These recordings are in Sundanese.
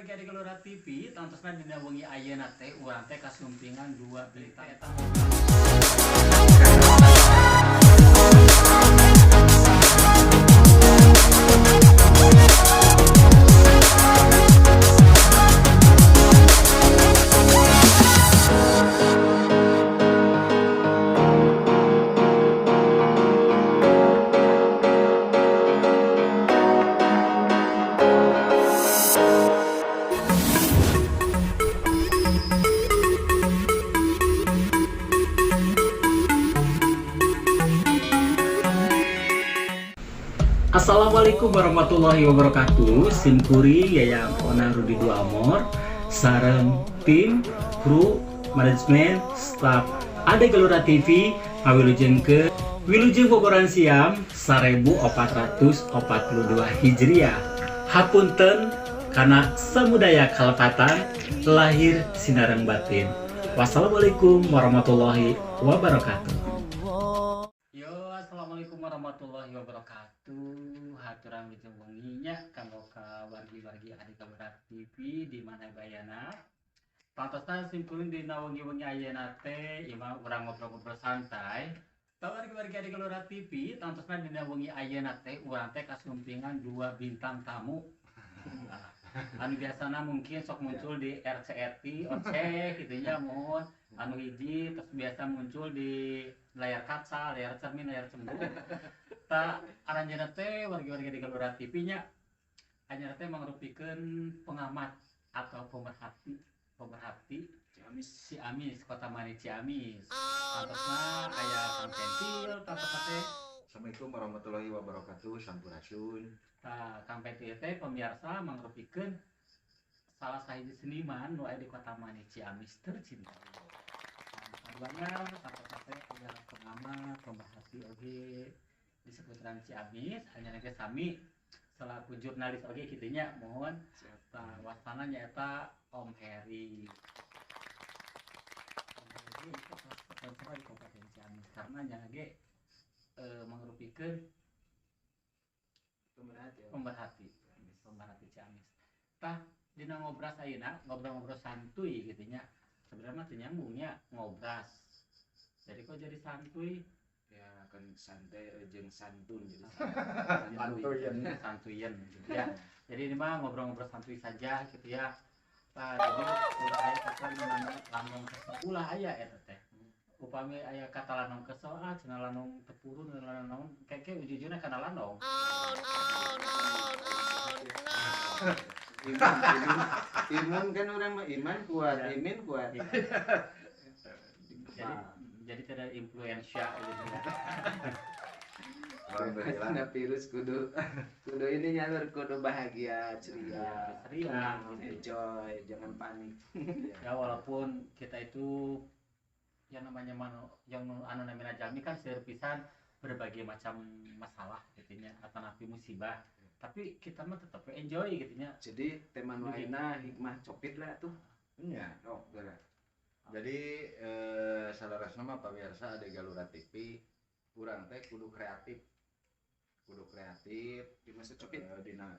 Wargi-wargi Ade Gelora TV, tantosna dina wengi ayeuna teh urang teh kasumpingan dua bintang eta. Assalamualaikum warahmatullahi wabarakatuh. Simkuring Yayang Ona Rudi Dua Amor sareng tim, kru, manajemen, staf Ade Gelora TV ngawilujengkeun wilujeng Bogoran Siam 1442 Hijriah. Hapunten kana samudaya kalepatan lahir sinareng batin. Wassalamualaikum warahmatullahi wabarakatuh. Yo, assalamualaikum warahmatullahi wabarakatuh. Haturan wilujeng wengi nya kanggo ka wargi-wargi Ade Gelora TV di mana bayana. Pantosna simkuring dina wengi-wengi ayeuna teh ieu mah urang ngobrol-ngobrol santai. Ka wargi-wargi Ade Gelora TV, tantosna dina wengi ayeuna teh urang teh kasumpingan dua bintang tamu. Anu biasana mungkin sok muncul di RCTI, Oceh gitu nya, mohon. Anu hiji terus biasa muncul di layar kaca, layar cermin, layar cembung. Tah, aranjeunna teh wargi-wargi di Gelora TV nya, anjeunna teh mangrupikeun pengamat atau pemerhati, pemerhati Ciamis. Ciamis, Kota Manis Ciamis. Tantosna aya Kang Pentil, tantosna teh. Assalamualaikum warahmatullahi wabarakatuh, sampurasun. Tah, Kang Pentil teh pemirsa mangrupikeun salah sahiji seniman nu aya di Kota Manis Ciamis tercinta. Kaduana tantosna teh aya pengamat, pemerhati oge di seputaran Ciamis, hanya ge sami selaku jurnalis oge kitu nya, mohon. Tah, wastana nyaeta Om Heri. Om Heri itu sponsor di Kabupaten Ciamis karena nya ge mangrupikeun pemerhati ya. Pemerhati, pemerhati Ciamis. Tah, dina ngobras ayeuna, ngobrol-ngobrol santuy gitu nya. Sebenarnya mah teu nyambung nya ngobras. Jadi kok jadi santuy? Ya kan santai jeung santun jadi Santuyen. Santuyen gitu ya. Jadi ini mah ngobrol-ngobrol santuy saja gitu ya. Tah, jadi ulah aya kata lanong kesel, ulah aya eta teh. Upami aya kata lanong kesel, ah cenah lanong tepurun, lanong keke ujujuna kana lanong. Iman, iman, iman kan orang mah iman kuat, Ya. imin kuat. Iya. Jadi tidak influenza gitu ya. Alhamdulillah. Karena virus kudu kudu ini nyalur kudu bahagia, ceria, ceria, enjoy, jangan panik. Ya walaupun kita itu yang namanya manu, yang anu namanya jalmi kan seueur pisan berbagai macam masalah gitu nya atau napi musibah. Tapi kita mah tetap enjoy gitu nya. Jadi tema nu ayeuna hikmah copit lah tuh. Nya. Oh, geura. Jadi salarasna mah pamirsa Ade Galura TV, urang teh kudu kreatif. Kudu kreatif di masa copit.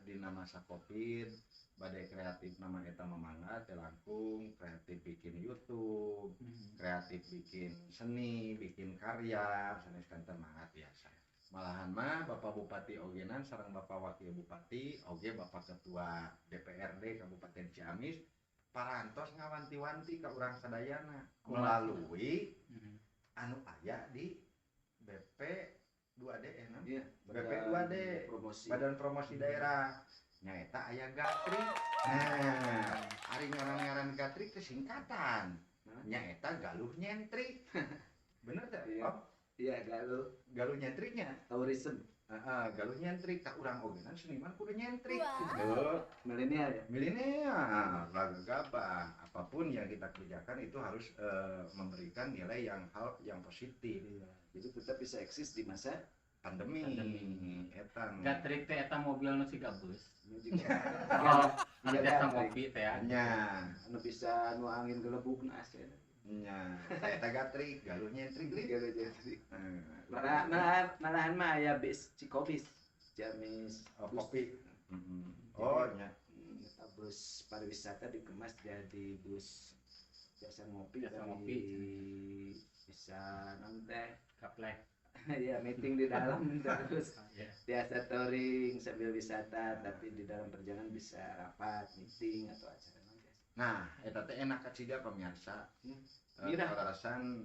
Dina masa Covid, badai kreatif nama eta mamangga teh langkung, kreatif bikin YouTube, kreatif bikin seni, bikin karya, sanes kanten mangga biasa. Malahan mah Bapak Bupati ogenan sareng Bapak Wakil Bupati, oge Bapak Ketua DPRD Kabupaten Ciamis parantos ngawanti-wanti ka urang sadayana melalui anu aya di BP 2D na? Iya, BP 2D. Promosi. Badan Promosi Daerah. Nyaeta aya Gatrik. Nah, ari ngaran-ngaran Gatrik teh singkatan. Hah? Nyaeta Galuh Nyentrik. Bener teh? Iya. Om? Iya, Galuh. Galuh Nyentriknya. Tourism. Heeh, Galuh nyentrik ka urang ogenan seniman kudu nyentrik Wow. gitu. Milenial ya? Milenial, laga gabah. Apapun yang kita kerjakan itu harus memberikan nilai yang hal yang positif. Iya. Jadi tetap bisa eksis di masa pandemi. Pandemi. Eta. Gatrik teh eta mobil nu siga bus. Nu juga. Oh, anu Iya, biasa gatrik. ngopi teh ya. Nya. Anu bisa nu angin gelebuk na AC. Nya. Eta gatrik, Galuh nyentrik. Galuh nyentrik. Heeh. Malahan mah aya bis Cikobis. Ciamis. Oh, Bus. kopi. Oh, nya. Eta Bus pariwisata dikemas jadi bus biasa ngopi, Biasa tapi ngopi. Bisa nanti Kaplek. Ya, meeting di dalam terus Ya. biasa touring sambil wisata, tapi di dalam perjalanan bisa rapat, meeting, atau acara non biasa. Nah, eta teh enak kacida, pemirsa. Mirah. Kaleresan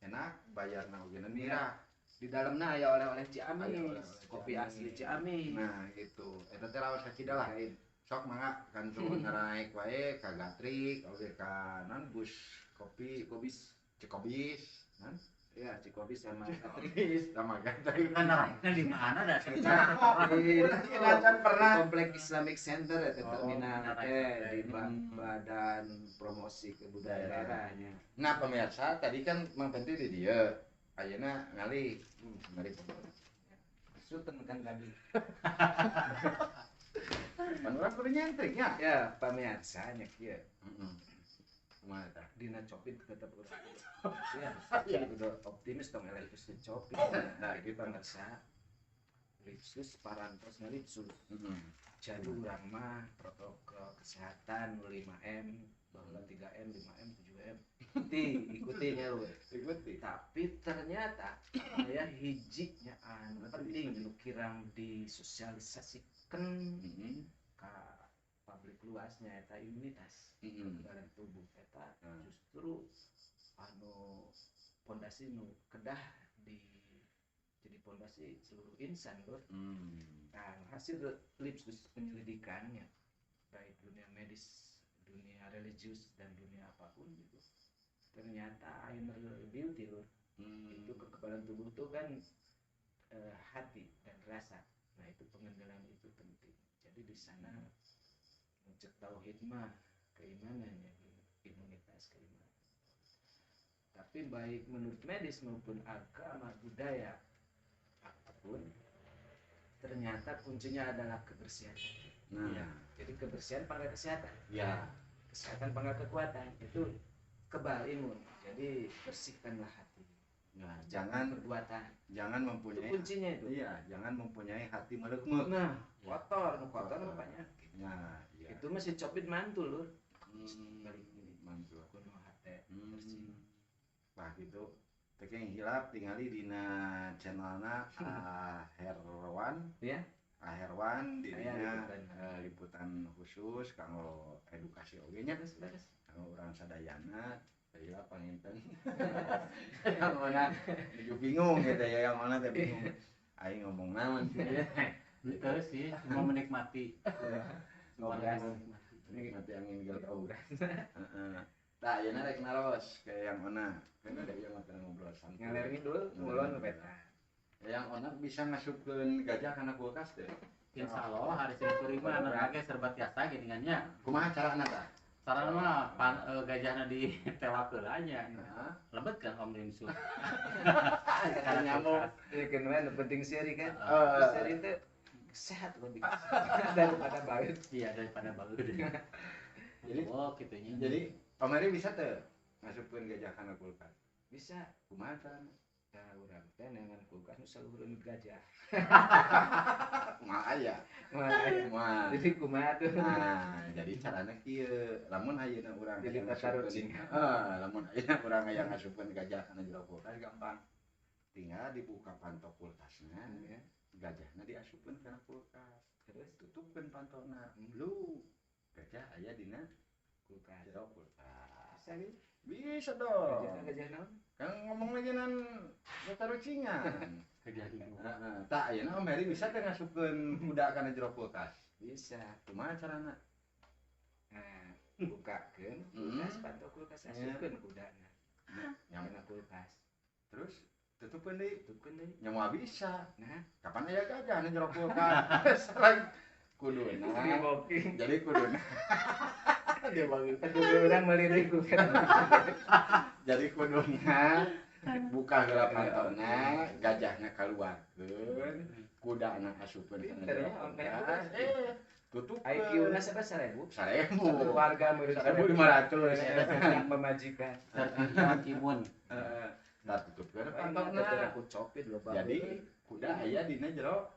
enak, bayarna oge mirah. Di dalamnya aya oleh-oleh Ciamis, Aya oleh-oleh kopi Ciamis. Asli Ciamis. Nah, gitu. Eta teh raos kacida lah. Lain. Sok mangga kantun naik wae ka Gatrik oge ka non bus kopi. Cikobis. Cikobis, non? Ya, Cikobis sama Cikobis sama Gatrik. Kan naiknya di mana dah? Di Kan pernah. Komplek Islamic Center ya, Oh, terminal Islamic teh Center. di Badan Promosi Kebudayaan Daerah. Daerahnya. Nah, pemirsa, tadi kan Mang Penti di dieu. Ayeuna ngalih. Ngalih. Suten kan tadi. Pan urang kudu nyentrik nya. Ya, pamirsa nya kieu. Heeh. Kumaha tah? Dina copit tetap urang. Ya, Iya. kudu optimis dong, eleh terus dicopit. Nah, gitu. Pemirsa, Lipsus parantos ngelipsus. Heeh. Jadi urang mah protokol kesehatan 5M, bahwa 3M, 5M, 7M. Ikuti, ikuti nya lu. Ikuti. Tapi ternyata aya hijinya anu penting nu kirang disosialisasikan ka publik luasnya, eta imunitas dalam tubuh eta justru anu pondasi nu kedah di jadi pondasi seluruh insan, lur. Nah, hasil lipsus penyelidikannya baik dunia medis, dunia religius, dan dunia apapun gitu, ternyata inner beauty, lur, itu kekebalan tubuh itu kan hati dan rasa. Nah, itu pengendalian itu penting. Jadi di sana cek tauhid mah keimanannya, imunitas keimanan. Tapi baik menurut medis maupun agama, budaya apapun, ternyata kuncinya adalah kebersihan. Nah, Iya. Jadi kebersihan pangkal kesehatan, ya. kesehatan pangkal kekuatan, itu kebal imun. Jadi bersihkanlah hati. Nah, jangan perbuatan jangan itu mempunyai kuncinya itu. Iya, jangan mempunyai hati meleuk-meuk. Nah, kotor, nu kotor Kotor. mah penyakit. Nah, iya. Itu masih copit mantul, lur. Balik gini. Mantul. Kuno hate bersih. Wah, gitu. Teu yang hilap tingali dina channelna Herwan. Ya. Herwan Aya dirinya liputan. Liputan khusus kanggo edukasi oge nya, Beres, beres. Kanggo urang sadayana. Teu hilap panginten. Yang mana nuju bingung gitu ya, yang mana teh bingung. Aing ngomong naon sih. Itu sih, cuma menikmati. Ngobrol. Nikmati angin gelap. Heeh. Tah, ayeuna rek naros ke yang ona. Kan ada yang mah ngobrol santai. Ngaler ngidul, ngulon peta. Yang ona bisa ngasupkeun gajah kana kulkas teh. Insya Allah hari Senin mah anak ge serba tiasa geuningannya. Kumaha carana tah? Carana mah pan, gajahna di telak heula nya. Heeh. Lebet kan Om Limsu. Karena nyamuk. Ya kan man, penting seri kan. Heeh. Seri itu sehat lebih daripada baut. Iya, daripada baut. Jadi- oh gitu nya. Jadi Om Heri bisa teh ngasupkeun gajah kana kulkas? Bisa. Kumaha carana? Nah, urang teh neangan kulkas nu saluhureun gajah. Kumaha aya? Kumaha aya? Kumaha? Jadi kumaha tuh? Nah, jadi carana kieu, lamun ayeuna urang Jadi hayang tataruh ngasupkeun- cing. Heeh, lamun ayeuna urang hayang ngasupkeun gajah kana jero kulkas gampang. Tinggal dibuka panto kulkasna, Ya. Gajahna diasupkeun kana kulkas. Terus Tutupkeun pantona. Lu gajah aya dina kulkas. Jero kulkas. Bisa gitu? Bisa dong. Gajah gajah naon? Kan ngomong lagi nan tatarucingan. Gajah hijau. Heeh. Tah, ayeuna Om Heri bisa teh ngasupkeun kuda kana jero kulkas? Bisa. Kumaha carana? Nah, bukakeun kulkas, panto kulkas, Ya. asupkeun kudana. Nyam Kana kulkas. Terus tutupkeun deui. Tutupkeun deui. Nya moal bisa. Nah, Kapan aya gajah na jero kulkas? Salah kuduna. Di Jadi kuduna. Dia banget. Kudu urang meuli deui kulkas. Jadi kuduna buka heula pantona, gajahna kaluarkeun, kudana asupkeun kana Pinter jero ya, Om Heri. kulkas. Eh, tutupkeun. IQ-na sabaraha, 1000? 1000. Satu keluarga meureun. 1500. Yang pemajikan. Sertifikat imun. Heeh. Tah, tutupkeun Pantona. pantona. Aku copit loba. Jadi kuda aya dina jero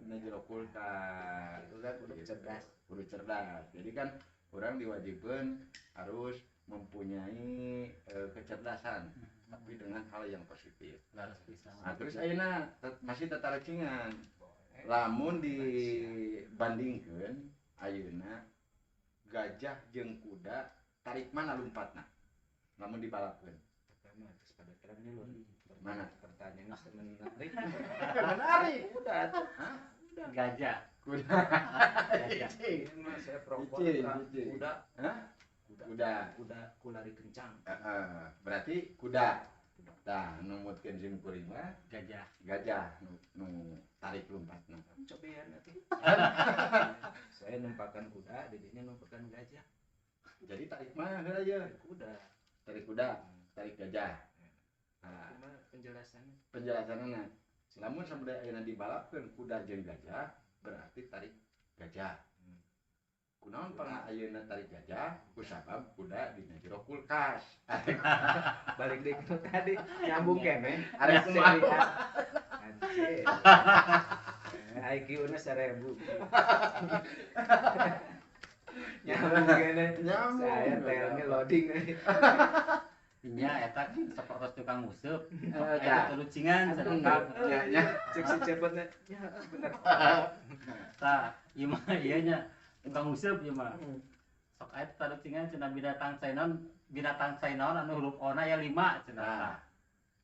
Dina jero kulkas. Udah kudu Gitu. cerdas. Kudu cerdas. Jadi kan urang diwajibkan harus mempunyai kecerdasan, tapi dengan hal yang positif. Harus bisa. Nah, terus ayeuna masih tatarucingan. Lamun dibandingkeun ayeuna gajah jeung kuda, tarik mana lompatna? Lamun dibalapkeun. Pertama terus pada terangnya lu. Mana? Pertanyaannya menarik. Menarik. Udah tuh. Gajah. Kuda. Gajah. Ini mah saya pro Icing, kontra. icing. Kuda. Hah? Kuda. Kuda. Kuda kulari kencang. Heeh, berarti kuda. Tah, numutkeun sim kuring mah Gajah. Gajah nu tarik lompatna. Cobian atuh. Saya numpakan kuda, dedinya numpakan gajah. Jadi tarik mana heula ye? Kuda. Tarik kuda, tarik gajah. Nah, Kumaha penjelasannya? Penjelasanna, lamun sampai ayeuna dibalapkeun kuda jeung gajah, berarti tarik gajah. Kunaon pangna ayeuna tarik gajah? Kusabab kuda dina jero kulkas. Balik deui ke tadi, nyambung keneh. Arek kumaha? Seri A. Anjir. IQ na 1000. Nyambung keneh. Nyambung. Saya telnya loading. Nya eta sapertos tukang nguseup. Eh, Eta tah. terucingan cenah. Nya nya. Cek si cepetnya. Ya, bener. Tah, ieu mah ieu nya tukang nguseup ieu mah. Sok aya tarucingan cenah binatang cai naon, binatang cai naon anu huruf O na ya 5 cenah. Nah.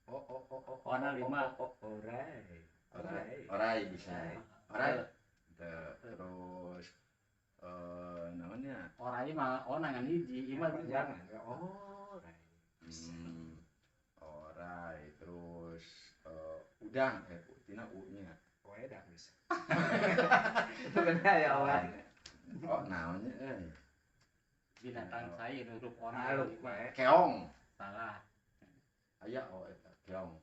Oh oh oh oh. O na 5. Oh, oh, orai. Orai, orai bisa. Orai. Teu, terus naonnya? Orai mah O na ngan hiji, ieu mah Jangan. Orai. Orai terus udang, tina U-nya. Wedang bisa. Itu benar ya, Wan. Oh, naonnya euy? Binatang cai anu huruf O na aya Halo, 5. we. Keong. Salah. Aya o eta, keong.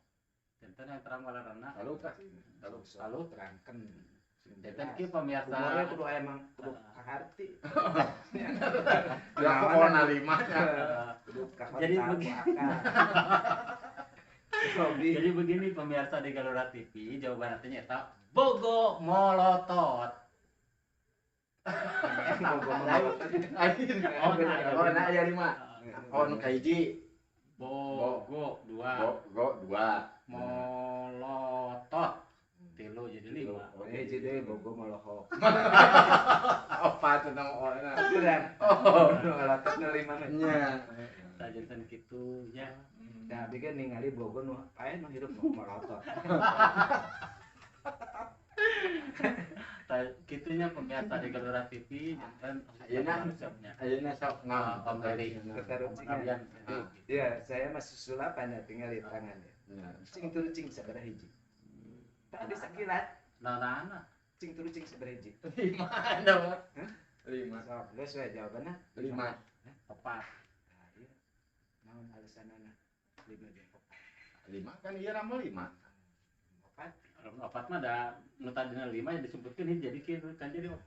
Janten yang terang walarana. Lalu kah? Lalu. Lalu Terangkeun. Janten kieu pemirsa. Umurnya kudu emang kudu kaharti. Ya aku O na 5 nya. Kudu kakontak Jadi ku akal. Hobi. Jadi begini pemirsa di Galura TV, jawaban artinya eta Bogo Molotot. Bogo molotot. Lain. Oh, nah, O na aya 5. O nu kahiji, Bogo 2, go go 2. Molotot 3 jadi 5. Oh, Jadi bogo molohok. Opat tentang O na. Kurang. Oh. Molotot nu lima mah. Nya. Tah janten kitu nya. Nah, abi kan ningali bogo nu aya nu hirup nu molotot. Tah kitu nya pemirsa di Galura TV janten Ayeuna. resepnya. Ayeuna sok Ah, Om Heri. Ketarucingan. Kalian Ya, saya masih sulapan ya tinggal di tangan ya. Nya. Cing turu cing sabaraha hiji. Tadi sakilat, Naon-naon. Cing turu cing sabaraha hiji. 5 ada mah. 5. Sok, geus we jawabanna. 5. 4. Nah, iya. Naon alasanana? 5 jeung 4. 5 kan ieu ramal 5. 4. Lamun 4 mah da nu tadina 5 yang disebutkeun hiji jadi kieu kan jadi 4.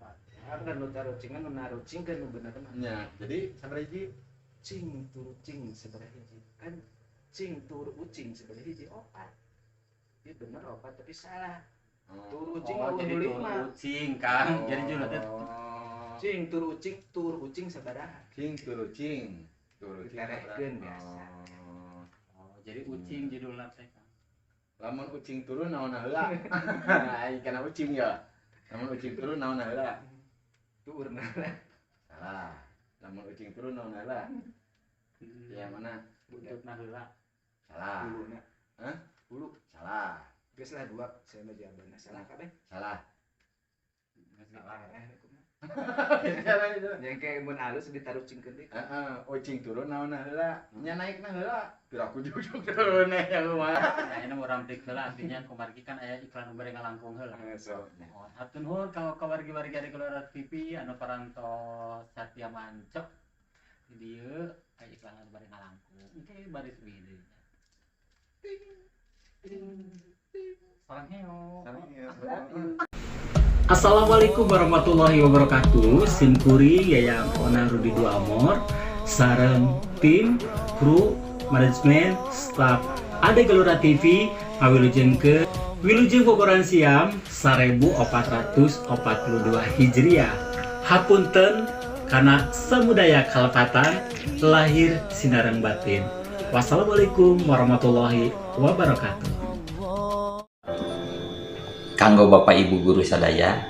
Kan nu tarucingan nu narucingkeun nu bener mah. Nya, jadi sabaraha hiji? Cing turu cing sabaraha hiji. Kan cing turu ucing sabaraha hiji 4. Iya bener 4 tapi salah. Turu ucing Oh, mah jadi nu turu 5. ucing, Kang. Jadi judulna teh Oh. Cing turu ucing turu ucing sabaraha. Cing turu cing. Turu cing. Diterehkeun biasa. Oh. Oh, jadi ucing judulna teh, Kang. Lamun ucing turun naon heula? Ai kana ucing ya. Lamun ucing turun naon heula? Turna. Salah. Lamun ucing turun naon heula? Ya mana? Buntutna heula. Salah. Huluna. Hah? Hulu. Salah. Geus lah dua saya mah jawabanna salah kabeh. Salah. Salah. Salah itu. Yang kayak mun alus ditarucingkeun deui. Heeh, ucing turun naon heula? Nya naikna heula. Piraku jujuk turun ya kumaha. Nah, ini urang break heula artinya kumargi kan aya iklan nu bari ngalangkung heula. Sok. Oh, hatur nuhun ka wargi-wargi di Gelora TV anu parantos satya mancep di dieu aya iklan anu bari ngalangkung. Engke baris deui. Ting ting ting. Saranghaeyo. Assalamualaikum warahmatullahi wabarakatuh. Simkuring Yayang Ona Rudi Dua Amor sareng tim, kru, manajemen, staf Ade Gelora TV ngawilujengkeun. Wilujeng boboran siam 1442 Hijriah. Hapunten kana samudaya kalepatan lahir sinareng batin. Wassalamualaikum warahmatullahi wabarakatuh. Kanggo Bapak Ibu guru sadaya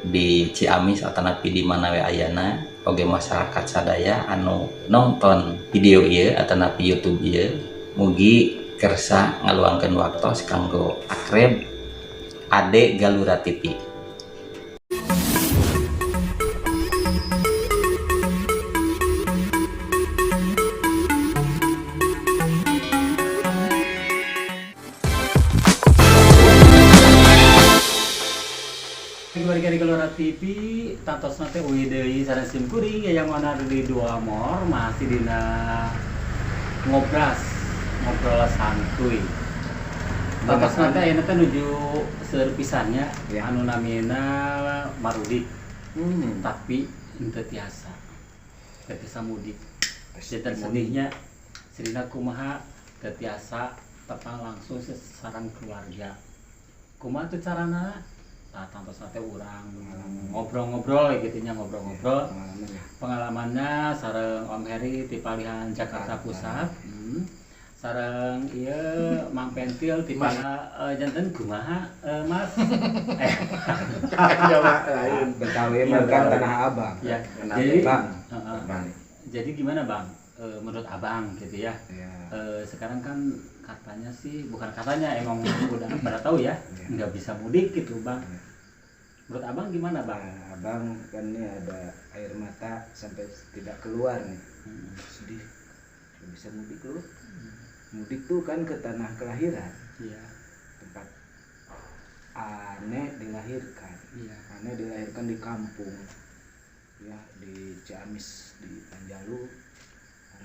di Ciamis atanapi di mana we ayana oge masyarakat sadaya anu nonton video ieu atanapi YouTube ieu mugi kersa ngaluangkeun waktos kanggo akrab Ade Galura TV. Warga di Gelora TV, tantosna teh uih deui sareng sim kuring yang mana di dua amor masih dina ngobras, ngobrol santuy. Tantosna teh ayeuna teh nuju seueur pisannya Ya. Anu namina marudik. Tapi henteu tiasa. Teu tiasa mudik. Janten sedihnya sedihna kumaha teu tiasa tepang langsung sareng keluarga. Kumaha tuh carana? Nah, tantosna teh urang ngobrol-ngobrol gitu nya, ngobrol-ngobrol Pengalaman ya. Pengalamannya sareng Om Heri di Palihan Jakarta Pusat. Sareng ieu Mang Pentil di janten kumaha Mas? Ya, Pak, lain. Betawi mah kan tanah abang. Ya. Kenapa, Jadi Bang. heeh. Bang. Jadi gimana Bang? Menurut Abang gitu ya. Ya. Sekarang kan katanya sih, bukan katanya, emang udah pada tahu ya, Ya. nggak bisa mudik gitu Bang. Ya. Menurut Abang gimana Bang? Nah, abang kan ini ada air mata sampai tidak keluar nih. Sedih. Nggak bisa mudik loh. Mudik tuh kan ke tanah kelahiran. Iya. Tempat ane dilahirkan. Iya. Ane dilahirkan di kampung. Ya, di Ciamis, di Panjalu.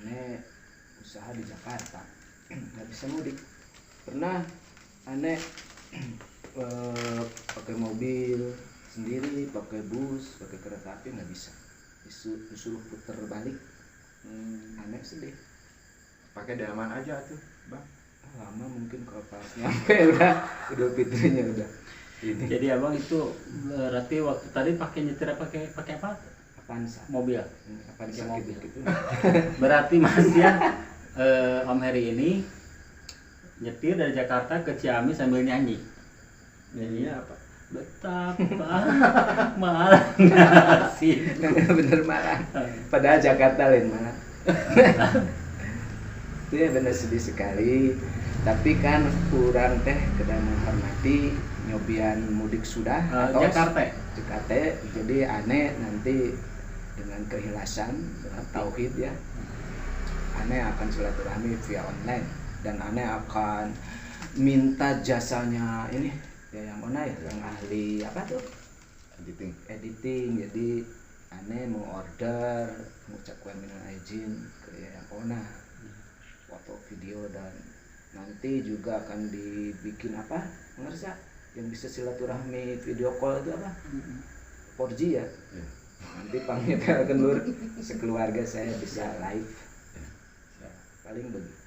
Ane usaha di Jakarta. Nggak bisa mudik. Pernah ane pakai mobil sendiri, pakai bus, pakai kereta api nggak bisa. Disuruh puter balik. Aneh sedih. Pakai delman aja tuh, Bang. Lama mungkin kalau pas nyampe udah Idul Fitrinya udah. Ini. Jadi Abang itu berarti waktu tadi pakai nyetir pakai apa? Avanza. Mobil. Avanza Pakai mobil. gitu. Berarti Mas ya Om Heri ini nyetir dari Jakarta ke Ciamis sambil nyanyi. Nyanyinya apa? Betapa malang sih. Bener malang. Padahal Jakarta lain malang. Itu ya bener sedih sekali. Tapi kan kurang teh kedah menghormati nyobian mudik sudah atau Jakarta. Jakarta. Jadi aneh nanti dengan keikhlasan, dengan tauhid ya. Aneh akan silaturahmi via online dan aneh akan minta jasanya ini ya yang mana ya, yang ahli apa tuh? Editing. Editing. Jadi aneh mau order, mengucapkan minal aizin ke yang Ona, foto, video, dan nanti juga akan dibikin apa? Pemirsa yang bisa silaturahmi video call itu apa? 4G ya. Ya. Nanti panggil kendur sekeluarga saya bisa live. Ya. Paling begitu.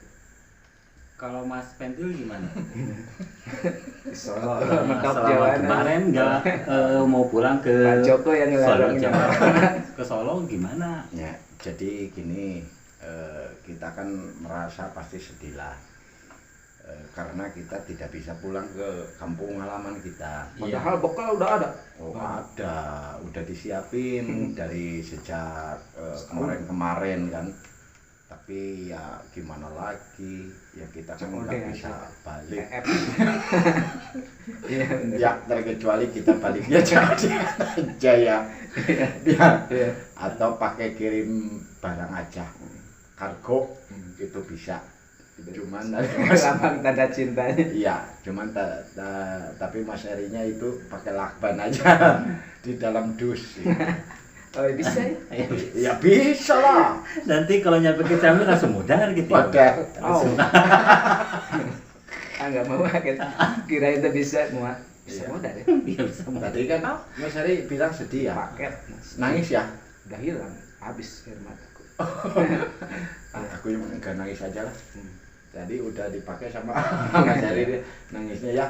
Kalau Mas Pentil gimana? Di Solo, Nah, mentok selama Jawa. kemarin nggak mau pulang ke Pak Joko yang Solo, ngelarangnya. Jawa. Ke Solo gimana? Ya, jadi gini, kita kan merasa pasti sedih lah. Karena kita tidak bisa pulang ke kampung halaman kita. Padahal bekal udah ada. Oh, ada, udah disiapin dari sejak kemarin-kemarin kan. Tapi ya gimana lagi, ya kita kan nggak bisa balik. Iya, bener. Ya terkecuali kita baliknya jadi aja ya. Ya. Atau pakai kirim barang aja, kargo itu bisa. Cuman lambang tanda cintanya. Iya, cuman tapi Mas Erinya itu pakai lakban aja di dalam dus. Gitu. Oh bisa ya? Ya bisa lah. Nanti kalau nyampe ke Ciamis langsung mudar gitu. Modar. Oh. Ah nggak mau, kira itu bisa mau bisa modar ya? Iya bisa modar. Tadi kan Mas Eri bilang sedih ya. Paket. Nangis ya? Udah hilang, habis air mataku. Aku yang nggak nangis aja lah. Tadi udah dipakai sama Mas Heri nangisnya ya.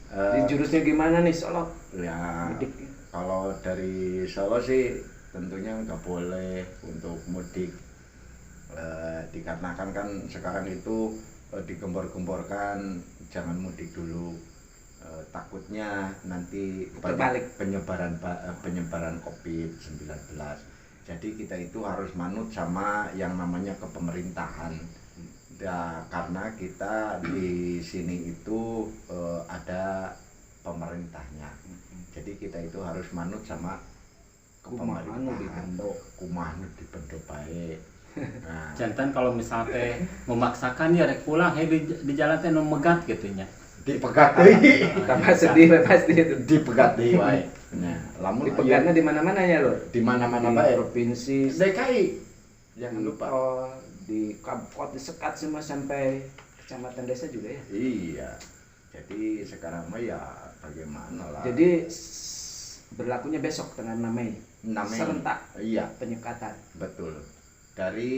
Di jurusnya gimana nih Solo? Ya, Mudik. Kalau dari Solo sih tentunya nggak boleh untuk mudik. Dikarenakan kan sekarang itu digembor-gemborkan jangan mudik dulu. Takutnya nanti Terbalik. penyebaran COVID-19. Jadi kita itu harus manut sama yang namanya kepemerintahan. Ya, karena kita di sini itu ada pemerintahnya. Jadi kita itu harus manut sama Kumaha nu kepemerintahan. dibendo. Kumaha nu dibendo bae. Nah, Jantan kalau misalnya teh memaksakan ya rek pulang he di jalan teh nu megat gitu nya. Dipegat deui. Tambah sedih we pasti itu. Dipegat deui wae. Nah, lamun Dipegatnya di mana-mana ya lho. di mana-mana Di bae. provinsi, DKI. Jangan di lupa. tol, di kabkot disekat semua sampai kecamatan desa juga ya. Iya. Jadi sekarang mah ya bagaimana lah. Jadi berlakunya besok tanggal 6 Mei. 6 Mei. Serentak. Iya, Penyekatan. Betul. Dari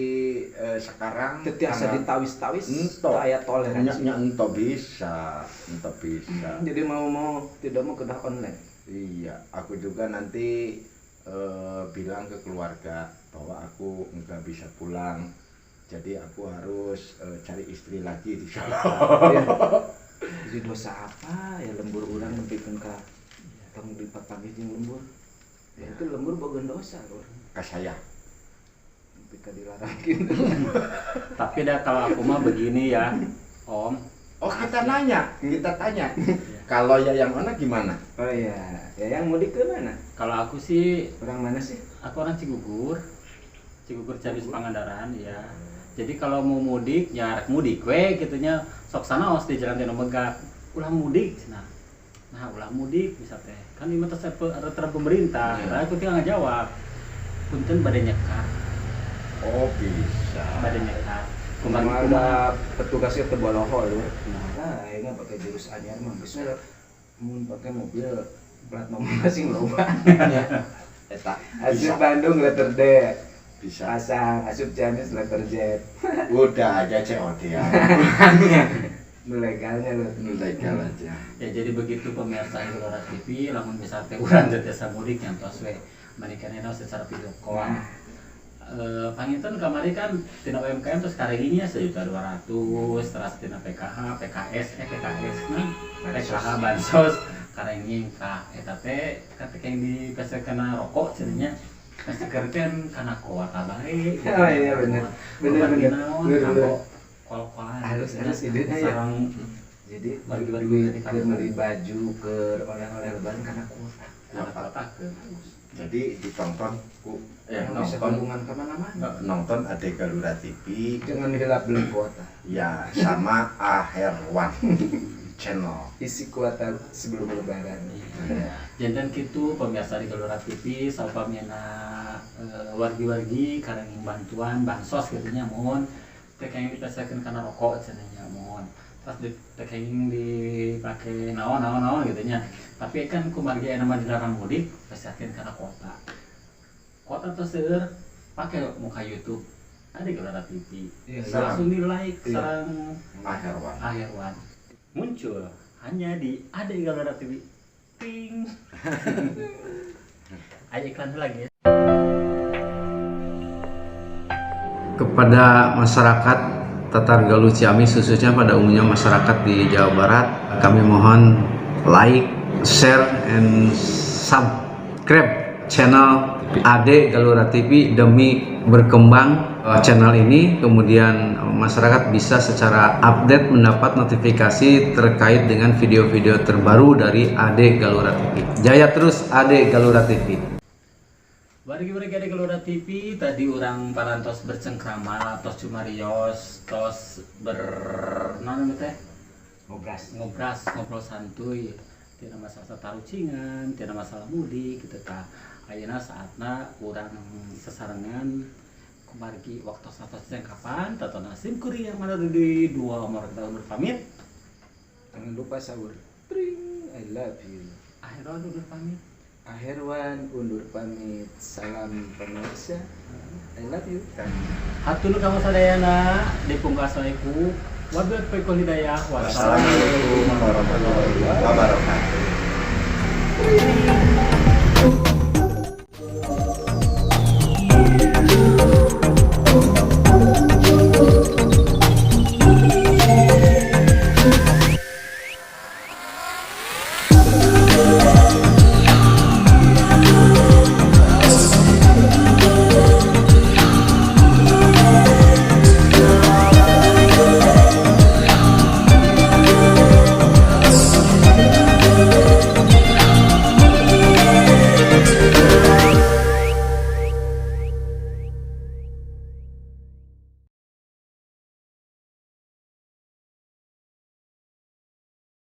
sekarang Tetiasa tanggal- ditawis-tawis, Ento. teu aya toleransi. Nya, nya ento bisa, ento bisa. Jadi mau tidak mau kedah online. Iya, aku juga nanti bilang ke keluarga bahwa aku nggak bisa pulang. Jadi aku harus cari istri lagi di Solo. Iya. Jadi dosa apa ya lembur urang nepikeun ka tong dipapanggih jeung lembur. Ya, itu lembur boga dosa lur. Ka saya. Nepi ka dilarang gitu. Tapi dah kalau aku mah begini ya, Om. Oh, kita nanya, kita tanya. Kalau ya yang mana gimana? Oh iya, ya yang mudik ke mana? Kalau aku sih, Orang mana sih? Aku orang Cigugur. Cigugur Ciamis Pangandaran ya. Jadi kalau mau mudik, ya rek mudik we gitunya. Sok sanaos di jalan teh nu megat. Ulah mudik cenah. Nah, ulah mudik bisa teh. Kan ieu mah tos aturan pemerintah. Iya. Nah, aku tinggal ngajawab. Punten bade nyekat. Oh, bisa. Bade nyekat. Kumaha Kumaha kumaha. ada petugasnya teu boloho lur. Nah, ayeuna pakai jurus anyar mah geus we. Mun pakai mobil plat nomor masing loba. Eta. Asup Bisa. Bandung letter D. Bisa. Pasang asup Ciamis letter Z. Udah aja COD ya. Nu legalnya lur. Nu legal aja. Ya jadi begitu pemirsa Gelora TV, lamun bisa teh urang teh tiasa mudik nyantos we. Manikanna secara video call. Nah. Panginten kamari kan tina UMKM terus kareginya 1.200.000, terus tina PKH, PKS, PKS nah, PKH bansos karenging ka eta teh ketika yang dipesekeun rokok cenah nya pesekeun kana kuota bae. Oh iya bener. Bener, Bener, bener. naon Bener, kanggo bener. kol-kolan. Halus, halus idenya ya. Sareng Jadi wargi-wargi duit dari keur kampung. beli baju ke oleh-oleh lebaran karena kuota. Kana kuota ke. Jadi ditonton ku Emang bisa nonton hubungan kemana-mana. Nonton Ade Galura TV. Jangan hilap beli kuota. Ya sama Aherwan Channel. Isi kuota sebelum lebaran. Janten kitu pemirsa di Gelora TV saupamina wargi-wargi kareng bantuan bansos gitu nya mohon teh kenging dipesekeun kana rokok cenah nya mohon terus di teh kenging dipake naon naon naon gitu nya tapi kan kumargi aya nama dilarang mudik pesekeun kana kuota kuota tos seueur pake muka YouTube ada Gelora TV. Iya, Langsung di like Iya. sareng Aherwan. Aherwan muncul hanya di Ade Gelora TV. Ting. Ayo iklan lagi ya. Kepada masyarakat Tatar Galuh Ciamis, khususnya pada umumnya masyarakat di Jawa Barat, kami mohon like, share, and subscribe channel Ade Galura TV demi berkembang channel ini, kemudian masyarakat bisa secara update mendapat notifikasi terkait dengan video-video terbaru dari Ade Galura TV. Jaya terus Ade Galura TV. Wargi-wargi Ade Gelora TV, tadi orang parantos bercengkrama, tos cumarios, tos ber naon teh? Ngobras. Ngobras, ngobrol santuy. Tidak masalah tarucingan, tidak masalah mudik gitu tah. Ayeuna saatna urang sesarengan kumargi waktu satos yang kapan tatona sim kuring yang mana di dua umur kita undur pamit. Jangan lupa sahur. Tring, I love you. Akhirnya undur pamit. Aherwan undur pamit. Salam pemirsa. I love you. Hatur kamu sadayana dipungkas wae ku Wabillahi taufiq wal hidayah. Wassalamualaikum warahmatullahi wabarakatuh.